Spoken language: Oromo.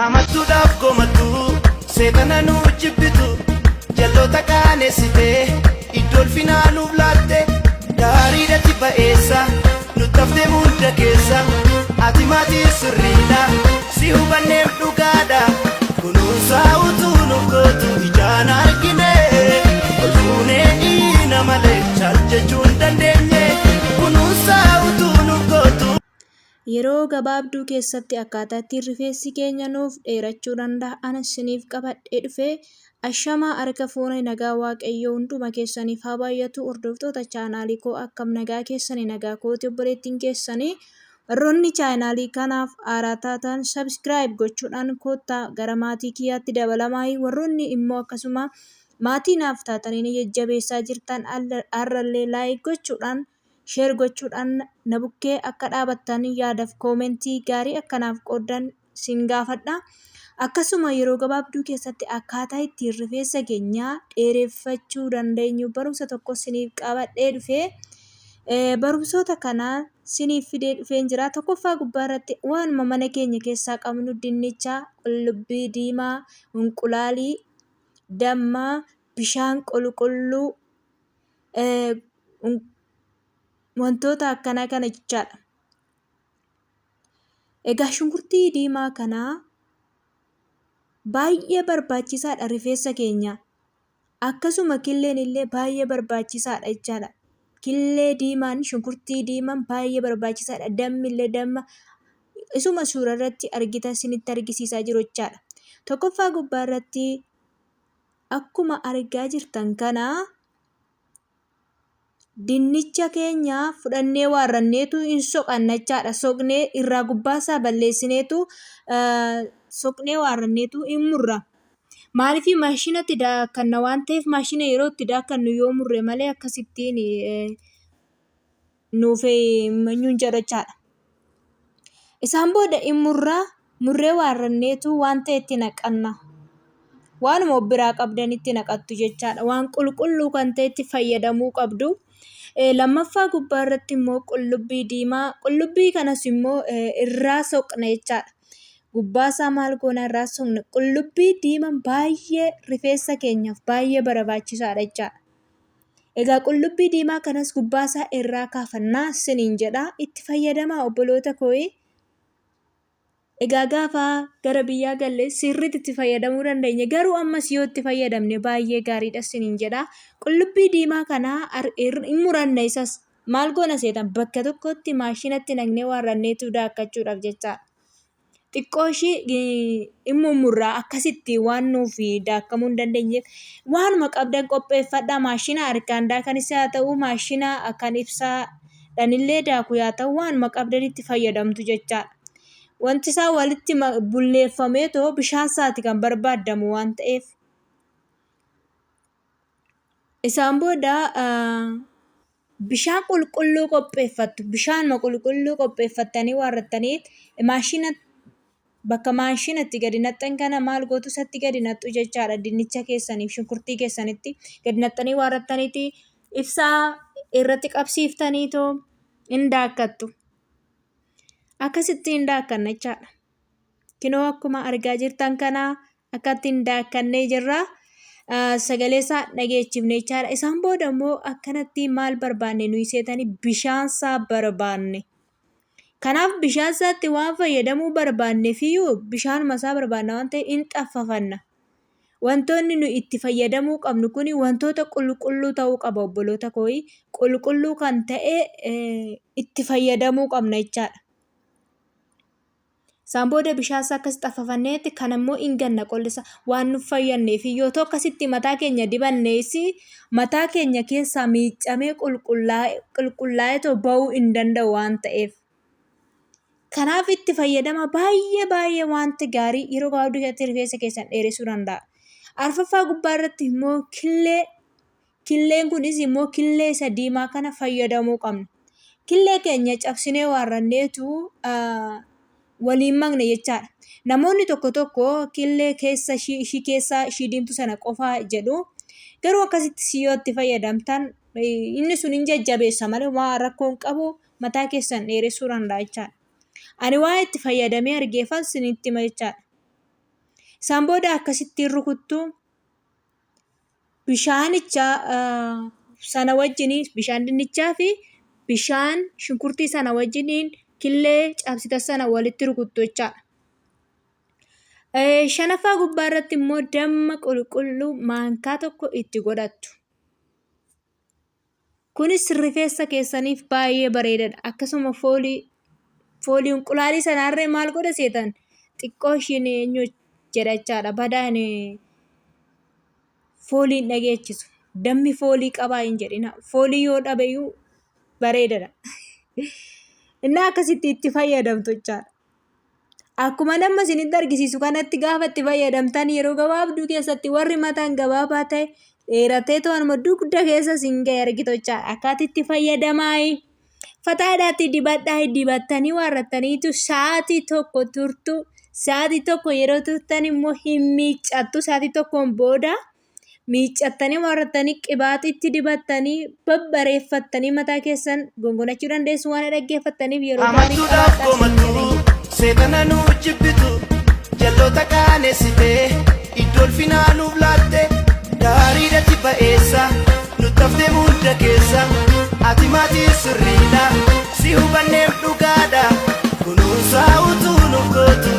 Hamattuudhaaf gomattuu seexana nuu jibbitu jalloota qaanessitee iddoo ulfinaa nuuf laatte gaariidhatti ba'eessa nutti haftee hunda keessa ati maatii sirriidha si hubanneef dhugaadha kunuunsaa utuu nuuf gootu ijaan argine ol fuunee ina malee chaal jechuu hin dandeenye kunuunsaa utuu nuuf gootu. Yeroo gabaabduu keessatti akkaataa ittiin rifeensi keenya nuuf dheerachuu danda'a ana isiniif qabadhee dhufe. Ashamaa, harka fuune, nagaa Waaqayyoo hunduma keessaniif haa baay'atu. Hordoftoota chaanaalii koo, akkam nagaa keessanii? Nagaa kooti, obboleettiin keessanii. Warroonni chaanaalii kanaaf haaraa taatan subscribe gochuudhaan koottaa gara maatii kiyyaatti dabalamaa. Warroonni immoo akkasuma maatii naaf taatanii ni jajjabeessaa jirtan, har'allee like gochuudhaan, share gochuudhaan na bukkee akka dhaabattan, yaadaf koomentii gaarii akkanaaf qooddan sin gaafadha. Akkasuma yeroo gabaabduu keessatti akkaataa ittiin rifeensa keenya dheereffachuu dandeenyu barumsa tokko siniif qabadhee dhufe. Barumsoota kana siniif fidee dhufeen jira. Tokkoffaa gubbaa irratti waanuma mana keenya keessaa qabnu: dinnicha, qullubbii diimaa, inqulaalii, damma, bishaan qulqulluu, wantoota akkanaa kana jechaadha. Egaa shunkurtii diimaa kana baay'ee barbaachisaadha rifeensa keenya. Akkasuma killeen illee baay'ee barbaachisaadha jechaadha. Killee diimaan, shunkurtii diimaan baay'ee barbaachisaadha. Dammi illee, damma isuma suura irratti argitan isinitti argisiisaa jiru jechaadha. Tokkoffaa gubbaa irratti akkuma argaa jirtan kana dinnicha keenya fudhannee waarranneetu hin soqanna jechaadha. Soqnee irraa gubbaasaa balleessineetu, soqnee waarranneetu hin murra. Maaliif? Maashinatti daakkanna waan ta'eef, maashina yeroo itti daakkannu yoo murre malee akkasittiin nuuf manyuun jedha jechaadha. Isaan booda hin murraa, murree waarranneetu waan ta'e itti naqanna. Waanuma of biraa qabdanitti naqattu jechaadha. Waan qulqulluu kan ta'etti fayyadamuu qabdu. Lammaffaa gubbaa irratti immoo qullubbii diimaa. Qullubbii kanas immoo irraa soqna jechaadha. Gubbaa isaa maal goona? Irraa soqna. Qullubbii diimaan baay'ee rifeensa keenyaaf baay'ee barbaachisaadha jechaadha. Egaa qullubbii diimaa kanas gubbaa isaa irraa kaafannaa siniin jedha. Itti fayyadamaa, obboloota kooyi. Egaa gaafa gara biyyaa galle sirriitti itti fayyadamuu dandeenya. Garuu ammas yoo itti fayyadamne baay'ee gaariidha siniin jedha. Qullubbii diimaa kana hin muranna. Isas maal goona seetan? Bakka tokkotti maashinatti naqnee waarranneetu daakkachuudhaaf jechaadha. Xiqqoo ishii hin mummurraa, akkasitti waan nuuf daakkamuu hin dandeenyeef waanuma qabdan qopheeffadhaa. Maashina harkaan daakanis haa ta'u, maashina kan ibsaadhaanillee daaku haa ta'u, waanuma qabdanitti fayyadamtu jechaadha. Wanti isaa walitti bulleeffamee too bishaan isaati kan barbaadamu waan ta'eef. Isaan booda bishaan qulqulluu qopheeffattu. Bishaanuma qulqulluu qopheeffattanii waarrattanii maashina, bakka maashinatti gadi naxxan kana maal gootu? Isatti gadi naxxu jechaadha. Dinnicha keessaniif shunkurtii keessanitti gadi naxxanii waarrattaniiti ibsaa irratti qabsiiftaniitoo hin daakkattu. Akkasitti hin daakkanna jechaadha. Kinoo akkuma argaa jirtan kana akkatti hin daakkannee jirra. Sagalee isaa dhageechifne jechaadha. Isaan booda immoo akkanatti maal barbaanne nuyi seetanii? Bishaan isaa barbaanne. Kanaaf bishaan isaatti waan fayyadamuu barbaanneefiyyuu, bishaanuma isaa barbaanna waan ta'eef hin xaffafanna. Wantoonni nu itti fayyadamuu qabnu kun wantoota qulqulluu ta'uu qaba, obboloota kooyi. Qulqulluu kan ta'e itti fayyadamuu qabna jechaadha. Isaan booda bishaan isaa akkas xaffafanneetti kan immoo hin ganna qollisa waan nuuf fayyadneef yoo ta'u, akkasitti mataa keenya dibannees mataa keenya keessaa miiccamee qulqullaa'ee ta'u ba'uu hin danda'u waan ta'eef. Kanaaf itti fayyadama, baay'ee baay'ee wanti gaarii yeroo gabaabduu keessatti rifeensa keessan dheeressuu danda'a. Arfaffaa gubbaa irratti immoo killee. Killeen kunis immoo killee isa diimaa kana fayyadamuu qabna. Killee keenya cabsinee waarranneetu waliin makne jechaadha. Namoonni tokko tokko killee keessa ishii keessaa ishii diimtuu sana qofaa jedhu. Garuu akkasitti yoo itti fayyadamtan inni sun hin jajjabeessa malee waa rakkoo hin qabu, mataa keessan dheeressuu danda'a jechaadha. Ani waa itti fayyadamee argeefan isinitti hima jechaadha. Isaan booda akkasittiin rukuttu. Bishaanicha sana wajjiniin bishaan dinnichaa fi bishaan shunkurtii sana wajjiniin killee cabsitan sana walitti rukuttu jechaadha. Shanaffaa gubbaa irratti immoo damma qulqulluu maankaa tokko itti godhattu. Kunis rifeensa keessaniif baay'ee bareedaadha. Akkasuma foolii foolii inqulaalii sanarree maal godha seetan, xiqqoo ishiin eenyu jedha jechaadha. Badaan foolii hin dhageechisu. Dammi foolii qabaa hin jedhina. Foolii yoo dhabeyyuu bareedaadha. Innaa akkasitti itti fayyadamtu jechaadha. Akkuma nama isinitti argisiisu kanatti gaafa itti fayyadamtan yeroo gabaabduu keessatti warri mataan gabaabaa ta'e dheeratee to'anuma dugda keessa isin ga'e argitu jechaadha. Akkaati itti fayyadamaayi. Fataadhaatti dibadhaa, dibattanii waarrattaniitu sa'aatii tokko turtu. Sa'aatii tokko yeroo turtan immoo hin miiccattu. Sa'aatii tokkoon booda miiccattanii waarrattanii qibaatiitti dibattanii babbareeffattanii mataa keessan gongonachuu dandeessu. Waan dhaggeeffattaniif yeroo gaarii Amantuudhaaf qabaadhaa isiniin komattu, jedha. seexana nuu jibbitu, jalloota qaanessite, iddoo ulfinaa nuuf laatte, gaariidhatti ba'eessa, nutti haftee hunda keessa, ati maatii sirriidha, si hubanneef dhugaadha, kunuunsaa utuu nuuf gootu.